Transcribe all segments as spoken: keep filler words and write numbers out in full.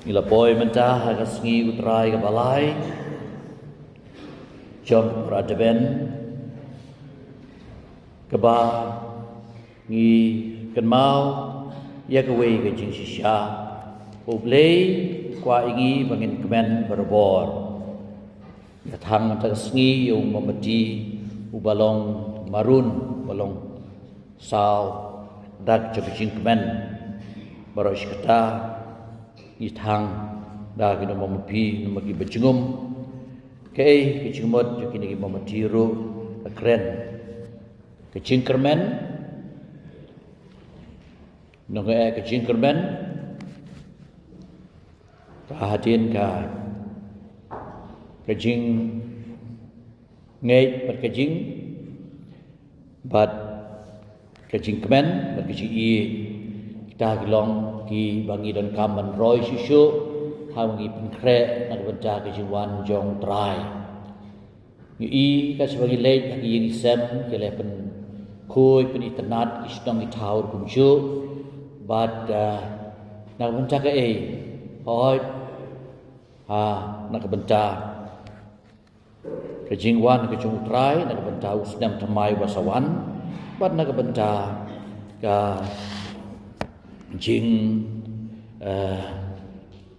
Ngi la poi mynta ha ka sngi U Trai kaba lai jong ka por Advent, kaba ngi kynmaw ïa kawei ka jingshisha. U Blei u kwah ïa ngi ba ngin kmen barabor. Ïa thang mynta ka sngi ïa u mombati uba long maroon, uba long saw dak jong ka jingkmen. Baroh shi katta ngi thang da kine ki mombati, namar kiba jingum. Kaei ka jingmut jong kine ki mombati ruh ka kren. Ka jingkyrmen, nong eh ka jingkyrmen, ka hadien ka, ka jingngeit bad ka jing, bad ka jingkmen bad ka jingïeit. Kita ki long kiba ngi donkam ban roi shuh shuh haba ngi pynkhreh na ka bynta ka jingwan jong U Trai. Ngi i ka, shuwa ngi leit ha ki ïing ki sem, ki la pynkhuid pynitynnad ki shnong ki thaw ruh kumjuh. Bad, ah, na ka bynta kaei? Hooid, ha, na ka bynta ka jingwan ka jong U Trai, na ka bynta u snem thymmai uba sa wan, bad na ka bynta ka jing, eh,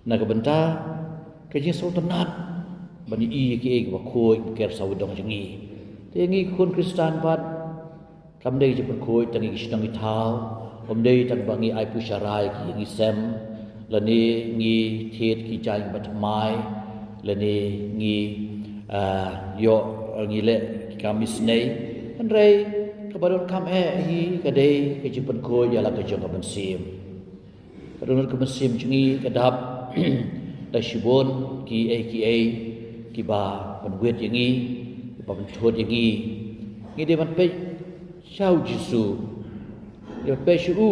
na ka bynta ka jingsngewtynnad ban ïohi ïa kiei kiba khuid ba ker sawdong jong ngi. Te ngi ki khun Khristan pat, kam dei ka jingpynkhuid tang ïa ki shnong ki thaw, kam dei tang ba ngi ai pisa rai ki ïing ki sem, lane ngi thied ki jaiñ ba thymmai, lane ngi, ah, ïoh, ngi leh ki kam isynei. Hynrei kaba donkam eh hi ka dei ka jingpynkhuid ïa la ka jong ka mynsiem. Ka dohnud ka mynsiem jong ngi ka dap da shibun kiei kiei kiba pynwit ïa ngi, kiba pynthut ïa ngi. Ngi dei ban peit sha U Jisu, dei ban peit sha u,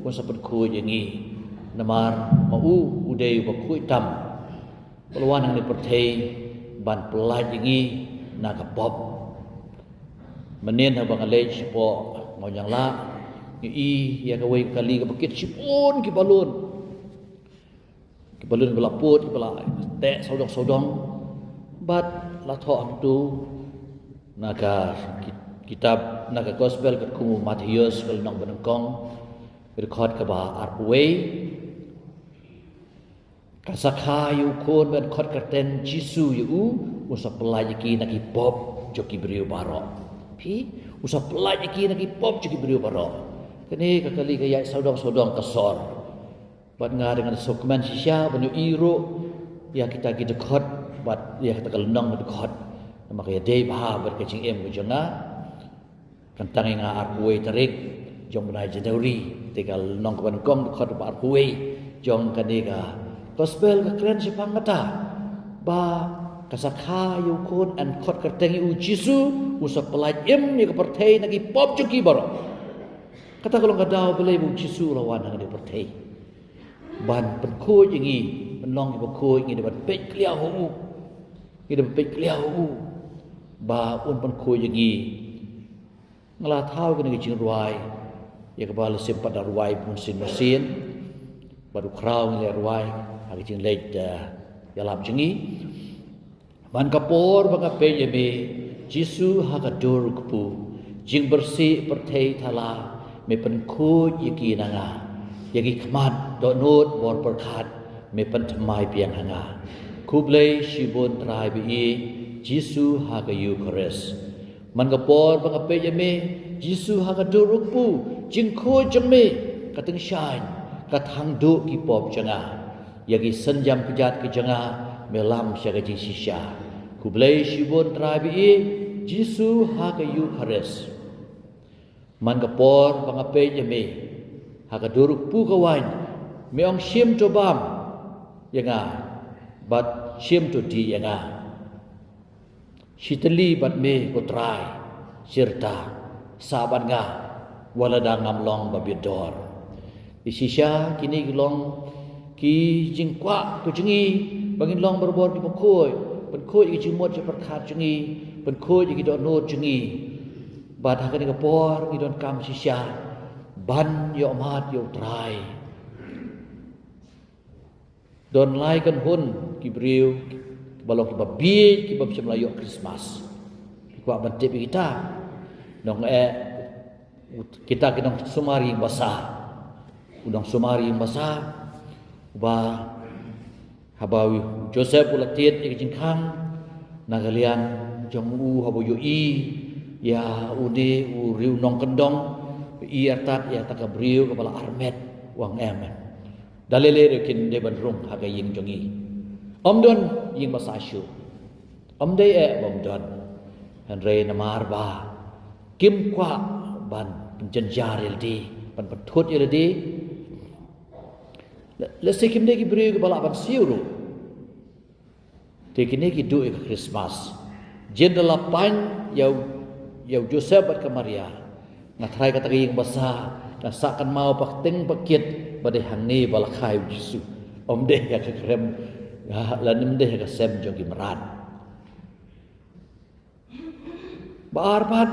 un sa pynkhuid ïa ngi. Namar ma u u dei uba khuid tam, ba la wan hangne ha pyrthei ban pyllait ïa ngi na ka pop. Mynnin haba nga leit shapoh Mawnianglah, nga i ïa kawei ka kali kaba kit shibun ki balloon. Ki balloon ba la put, ki ba la teh sawdong sawdong. Bad la thoh hangtu na ka ki-, kitab, na ka Gospel katkum u Mathaios ka lynnong banyngkong, dkhot kaba arphew wei. Ka sa kha ïa u Khun ban khot kyrteng Jisu ïa u, un sa pyllait ïa ki na ki pop jong ki briew baroh. Phi, un sa pyllait ïa ki na ki pop jong ki briew baroh. Kane ka kali ka ïaid sawdong sawdong ka sor. Bad nga dang sngewkmen shisha ban ïohi ruh ïa kita ki dkhot bad ïa kita ki lynnong dkhot. Namar ka ïadei bha bad ka jingim ka jong nga. Kan tang ïa nga arphew wei tarik jong u bnai January, te ka lynnong kaba nyngkong dkhot ba arphew wei jong kane ka Gospel ka kren shaphang kata ba ka sa kha ïa u Khun, yn khot kyrteng ïa u Jisu, un sa pyllait im ïa ka pyrthei na ki pop jong ki baroh. Kata ka long ka daw balei ba u Jisu u la wan hangne ha pyrthei. Ban pynkhuid ïa ngi, ban long kiba khuid, ngi dei ban peit kliaw ha u. Ngi dei ban peit kliaw ha u ba un pynkhuid ïa ngi. Nga la thaw kane ka jingrwai ïa kaba la shim pat da u rwai Bunsien Mynsiem. Bad u khraw ngi la rwai ha ka jingleit, eh, ïalap jong ngi. Man ka por ba nga peit ïa me, Jisu, ha ka dur kpu, jingpyrshah pyrthei thala, me pynkhuid ïa ki na nga. Ïa ki khmat dohnud bor pyrkhat, me pynthymmai biang ha nga. Khublei shibun Trai ba ïeit, Jisu ha ka Eukharist. Man ka por ba nga peit ïa me, Jisu, ha ka dur kpu, jingkhuid jong me ka tyngshaiñ, ka thang duh ki pop jong nga. Ïa ki synjam kjat ki jong nga me lam sha ka jingshisha. Khublei shibun Trai ba ïeit, Jisu ha ka Eukharist. Man ka por ba nga peit ïa me, ha ka dur kpu ka waiñ, me ong shim to bam ïa nga, bad shim to dih ïa nga. Shi tylli bad me ko Trai, shirta, sah bad nga, wat lada ngam long ba bit dor. Te shisha kine ki long ki jingkwah ka jong ngi, ba ngin long barabor kiba khuid, pynkhuid ïa ki jingmut jingpyrkhat jong ngi, pynkhuid ïa ki dohnud jong ngi. Bad ha kane ka por ngi donkam shisha ban ïohmad ïa u Trai. Don lai kynhun ki briew kiba long kiba bieit, kiba bym shym la ïoh Christmas. Ki kwah ban tip ïa kita. Nong eh, kita ki nongsumar ïing basa. U nongsumar ïing basa, uba haba u Joseph u la tied ïa ka jingkhang, na ka liang jong u haba u ïohi ïa une u riewnohkyndong, i artat ïa kata ka briew kaba la armet, u ong em, da lei lei ruh kin dei ban rung ha ka ïing jong ngi. Ym don ïing basa shuh. Ym dei eh ba ym don. Hynrei namar ba kim kwah ban pynjynjar ïa lade, ban pynthut ïa lade. Lehse kim dei ki briew kiba lah ban siew ruh. Te kine ki duh ïa ka Christmas. Jin da la pan ïa u, ïa u Joseph bad ka Maria, nga tharai kata ka ïing basa kan sah kynmaw pat teng pat kit ba dei hangne ba la kha ïa u Jisu. Ym dei ha ka krem, ha, lane ym dei ha ka sem jong ki mrad. Ba ar pat,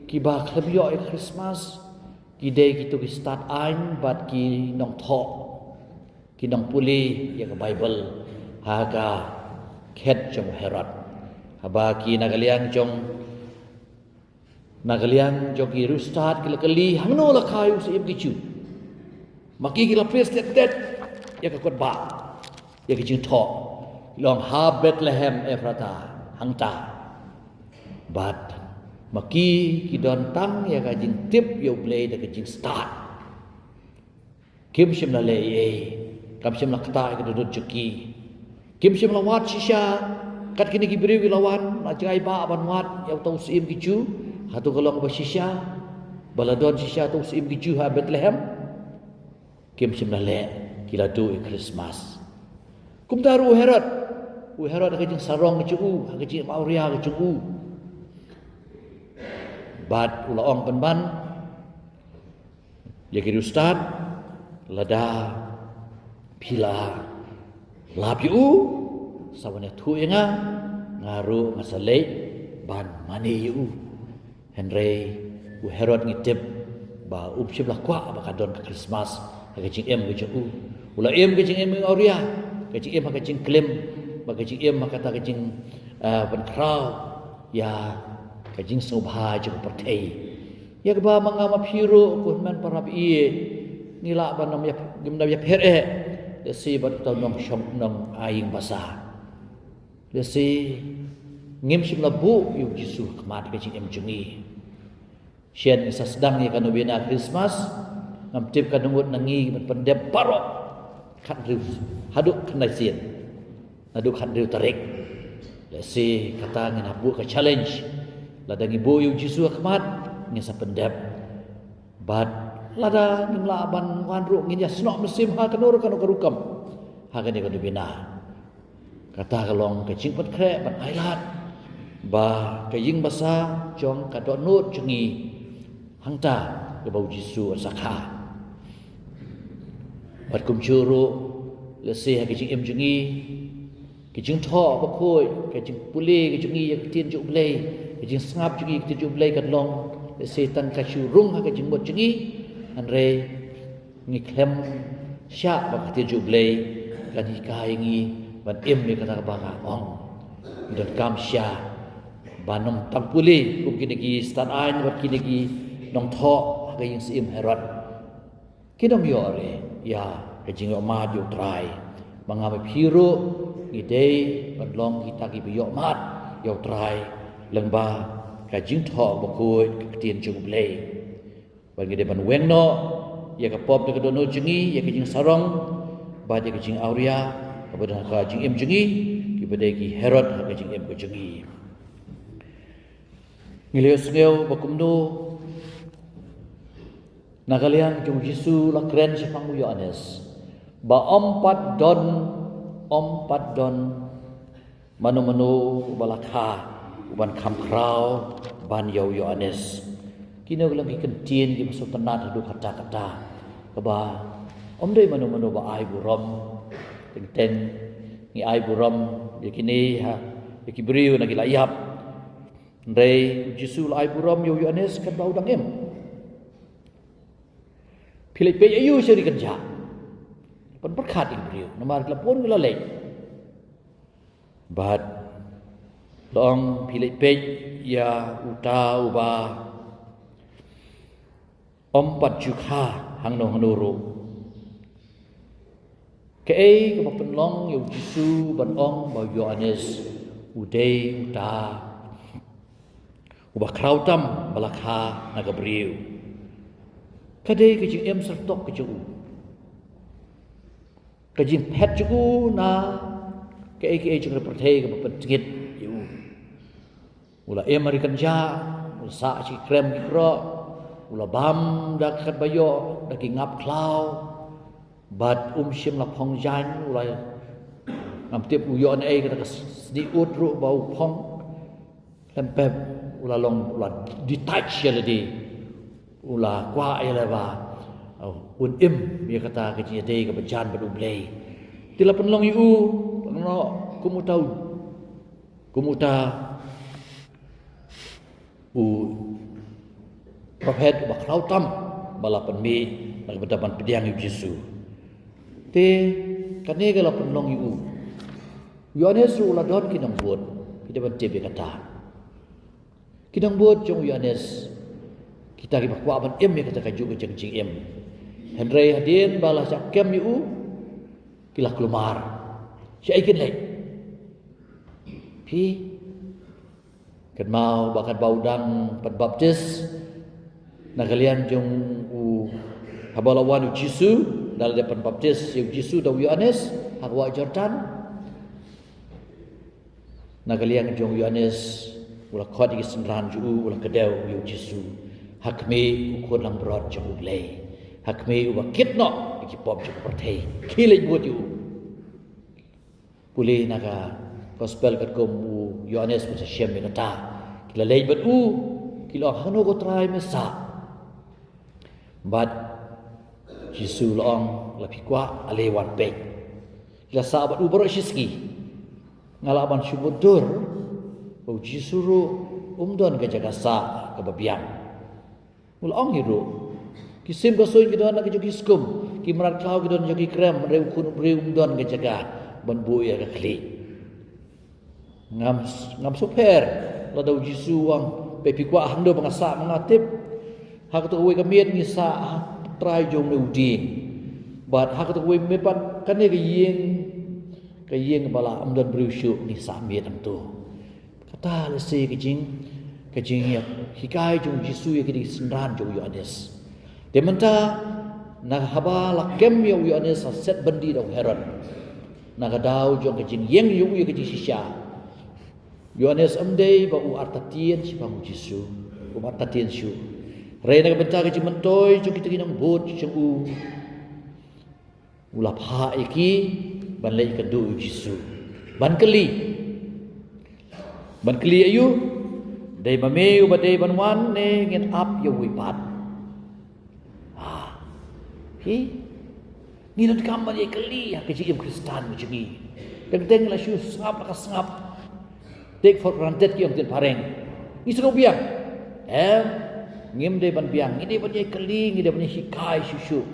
kiba khlem ïoh ïa ka Christmas, ki dei kito ki stad aiñ bad ki nongthoh, ki nongpule ïa ka Baibl ha ka khet jong u Herod. Haba ki na ka liang jong, na ka liang jong ki riewstad ki la kylli, hangno la kha ïa u Syiem ki Jiw? Ma ki ki la plie stet stet ïa ka kot ba, ïa ka jingthoh. Ki la ong ha Bethlehem Ephrata, hangta. Bad ma ki ki don tang ïa ka jingtip ïa U Blei da ka jingstad. Kim shym la leh ei ei, kam shym la ktah ïa ka dohnud jong ki. Kim shym la wad shisha, kat kine ki briew ki la wan na jngai bah ban wad ïa uta u Syiem ki Jiw, hato ka long ba shisha, ba la don shisha uta u Syiem ki Jiw ha Bethlehem. Kim shym la leh, ki la duh ïa Christmas. Kumta ruh u Herod, u Herod ha ka jingsarong ka jong u, ha ka jingim awria ka jong u, bad u la ong pynban ïa ki riewstad, lada phi la lap ïa u, sa wan ïathuh ïa nga, nga ruh nga sa leit ban mane ïa u. Hynrei u Herod ngi tip ba um shym la kwah ba ka don ka Christmas ha ka jingim ka jong u. U la im ka jingim awria, ka jingim ha ka jingklim, ba ka jingim ha kata ka jing, ah, pynkhraw ïa ka jingsngewbha jong ka pyrthei. Ïa kaba ma nga ma phi ruh ko hynmen para baieit, ngi lah ban ym ïa, ngim da ïapher eh, lehse bad uta u nongshong nong ai ïing basa. Lehse ngim shym la buh ïa u Jisu ha khmat ka jingim jong ngi. Shen ngi sa sdang ïa ka novena Christmas, ngam tip katno ngut na ngi ban pyndep baroh khathynriew, haduh khyndai sien, naduh khathynriew tarik. Lehse kata ngin hap buh ka challenge. Lada ngi buh ïa u Jisu ha khmat, ngin sa pyndep. Bad lada ngim lah ban wan ruh, ngin ïasnoh mynsiem ha kano ruh kano ka rukom ha kane ka novena. Kata ka long ka jingpynkhreh ban ailad ba ka ïing basa jong ka dohnud jong ngi hangta kaba u Jisu un sa kha. Bad kumjuh ruh, lehse ha ka jingim jong ngi, ka jingthoh bakhuid, ka jingpule ka jong ngi ïa ka ktien jong U Blei, ka jingsngap jong ngi ïa ka ktien jong U Blei kan long lehse tang ka shu rung ha ka jingmut jong ngi, hynrei ngi khlem shah ba ka ktien jong U Blei kan hikai ïa ngi ban im ïa kata kaba nga ong. Ngi donkam shah ban ym tang pule kum kine ki stad aiñ bad kine ki nongthoh ha ka ïing syiem Herod. Kin ym ïoh re ïa ka jingïohmad ïa U Trai. Ma nga ma phi ruh ngi dei ban long kita kiba ïohmad ïa U Trai lyngba ka jingthoh bakhuid ka ktien jong U Blei. Bad ngi dei ban weng noh ïa ka pop da ka dohnud jong ngi, ïa ka jingsarong bad ïa ka jingawria kaba don ha ka jingim jong ngi, kiba dei ki Herod ha ka jingim ka jong ngi. Ngi la ïohsngew ba kumno na ka liang jong u Jisu la kren shaphang u Ïoannis ba ym pat don, ym pat don mano mano uba la kha uban kham khraw ban ïa u Ïoannis. Kino ki long ki kyntien kiba sngewtynnat haduh katta katta, kaba ym dei mano mano ba ai burom. Teng teng ngi ai burom ïa kine ha, ïa ki briew na ki la ïap. Hynrei u Jisu u la ai burom ïa u Ïoannis katba u dang im. Phi leit peit aïu sha ri kynjah? pynpyrkhat ïa ki briew namar ki la bun ki la leit. Bad la ong, phi leit peit ïa uta uba ym pat ju kha hangno hangno ruh. Kaei kaba pynlong ïa u Jisu ban ong ba u Ïoannis u dei uta uba khraw tam ba la kha na ka briew? Ka dei ka jingim syrtok ka jong u, ka jingphet jong u na kaei kaei jong ka pyrthei kaba pyntngit ïa u. U la im ha ri kynjah, u la sah sha ki krem ki krok, u la bam da ka kynbaïoh, da ki ngap khlaw, bad um shym la phong jaiñ. U la, ngam tip u ïoh na ei kata ka snieh ud ruh ba u phong. Lem pep u la long, u la detach ïa lade, u la kwah ïa lade ba, oh, un im ïa kata ka jingïadei kaba jan bad U Blei. Te la pynlong ïa u, pynlong kum uta u, kum uta u prophet uba khraw tam ba la pynmih na ka bynta ban pdiang ïa u Jisu. Te kane ka la pynlong ïa u. U Ïoannis ruh u la don ki nongbud, phi dei ban tip ïa kata. Ki nongbud jong u Ïoannis, kita kiba kwah ban im ïa kata kajuh ka jingim. Hynrei hadien ba la shah kem ïa u, ki la kulmar. Shaei kin leit? Phi kynmaw ba katba u dang pynbaptis na ka liang jong u, haba la wan u Jisu, da la dep pynbaptis ïa u Jisu da u Ïoannis ha ka wah Jordan. Na ka liang jong u Ïoannis, u la khot ïa ki synran jong u, u la kdew ïa u Jisu ha khmih u khun langbrot jong U Blei, ha khmih uba kit noh ïa ki pop jong ka pyrthei. Khie leit bud ïa u. Pule na ka gospel katkum u Ïoannis ba shem ïa kata. Ki la leit bad u, ki la ong, hangno ko Trai me sah? Bad Jisu la ong, la phi kwah, ale wan peit. Ki la sah bad u baroh shi sngi. Nga lah ban shu mutdur ba u Jisu ruh um don ka jaka sah kaba biang. U la ong hi ruh, ki sim ka suiñ ki don na ka jong ki skum, ki mrad khlaw ki don na jong ki krem, hynrei u Khun u briew um don ka jaka ban buh ïa ka khlieh. Ngam, ngam sngewpher lada u Jisu u ong, peit, phi kwah hangno ba nga sah, ma nga tip ha kato kawei ka miet ngi sah ha trai jong une u dieng. Bad ha kato kawei miet pat kane ka ïing, ka ïing ba la ym don briew shuh, ngi sah miet hangto. Kata lehse ka jing, ka jinghikai jong u Jisu ïa kine ki synran jong u Ïoannis. Te mynta, na haba la kem ïa u Ïoannis ha set byndi da u Herod, na ka daw jong ka jingïeng ïa u ïa ka jingshisha, u Ïoannis ym dei ba u artatien shaphang u Jisu, um artatien shuh. Hynrei na ka bynta ka jingmyntoi jong kita ki nongbud jong u, u la phah ïa ki ban leit kynduh ïa u Jisu, ban kylli. Ban kylli ïa u, dei ma me uba dei ban wan ne ngin ap ïa uwei pat? Ah. Hi. Ngi donkam ban ïa kylli ha ka jingim Khristan jong ngi. Teng teng la shu sngap la ka sngap. Take for granted ki ong ktien phareng. Ngi sngewbiang. Em, ngim dei ban biang, ngi dei ban ïa kylli, ngi dei ban ïa hikai shuh shuh.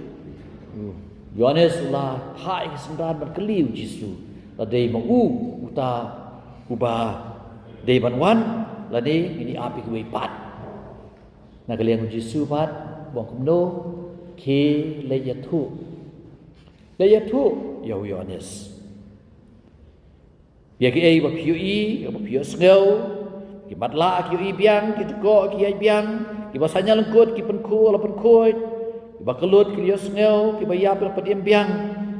Hmm. Ïoannis u la phah ïa ki synran ban kylli u Jisu, la dei ma u uta uba dei ban wan, lane ngin ïa ap ïa kiwei pat. Na ka liang u Jisu pat u ong kumno? Khie leit ïathuh. Leit ïathuh ïa u Ïoannis ïa kiei ba phi ïohi, ïa ba phi ïohsngew. Ki matlah ki ïohi biang, ki dkoh ki ïaid biang, kiba sahnñiang lyngkut ki pynkhuid la pynkhuid, kiba kyllut ki la ïohsngew, kiba ïap ki la pynim biang.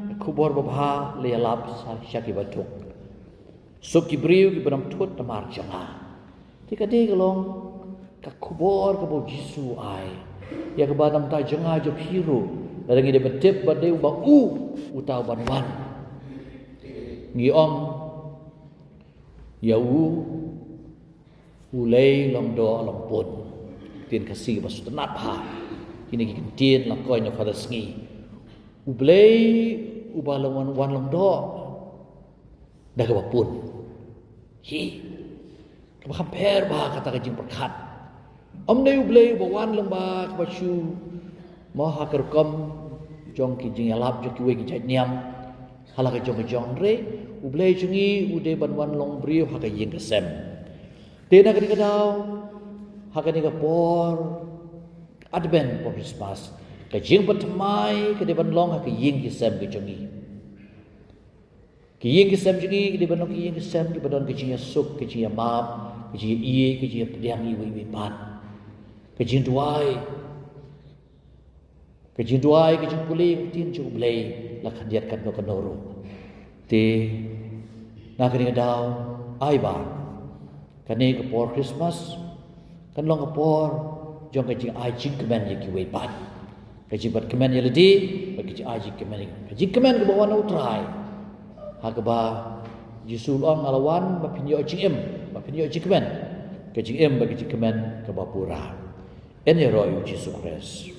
Ka khubor babha la ïalap sha, sha kiba duk. Suk ki briew kiba ym thut namar jong nga. Te ka dei ka long ka khubor kaba u Jisu u ai ïa kaba na ka bynta jong nga jong phi ruh, lada ngi dei ban tip ba dei uba u uta uban wan. Ngi ong ïa u, u lei long doh long pun. Ktien Khasi ba sngewtynnat bha. Kine ki ktien la koin na Father Sngi. U Blei uba long wan, wan long doh da kaba pun. Hi. Kaba kham pher bha kata ka jingpyrkhat. Ym dei U Blei uba wan lyngba kaba shu, mo, ha ka rukom jong ki jingïalap jong kiwei ki jait niam ha la ka jong ka jong, hynrei U Blei jong ngi u dei ban wan long briew ha ka ïing ka sem. Te na kane ka daw, ha kane ka por Advent, por Christmas, ka jingpynthymmai ka dei ban long ha ka ïing ka sem ka jong ngi. Ka ïing ka sem jong ngi ka dei ban long ka ïing ka sem kaba don ka jingïasuk, ka jingïamap, ka jingïaieit, ka jingïapdiang iwei iwei pat. Ka jingduwai, ka jingduwai, ka jingpule ïa ka ktien jong U Blei la khyndiat katno katno ruh. Te na kane ka daw, ai ba kane ka por Christmas kan long ka por jong ka jingai jingkmen ïa kiwei pat. Ka jingbat kmen ïa lade bad ka jingai jingkmen ïa, ka jingkmen kaba wan na U Trai, ha kaba Jisu u la ong, nga la wan ba phin ïoh jingim, ba phin ïoh jingkmen, ka jingim bad ka jingkmen kaba pura. Yn ïaroh ïa U Jisu Khrist.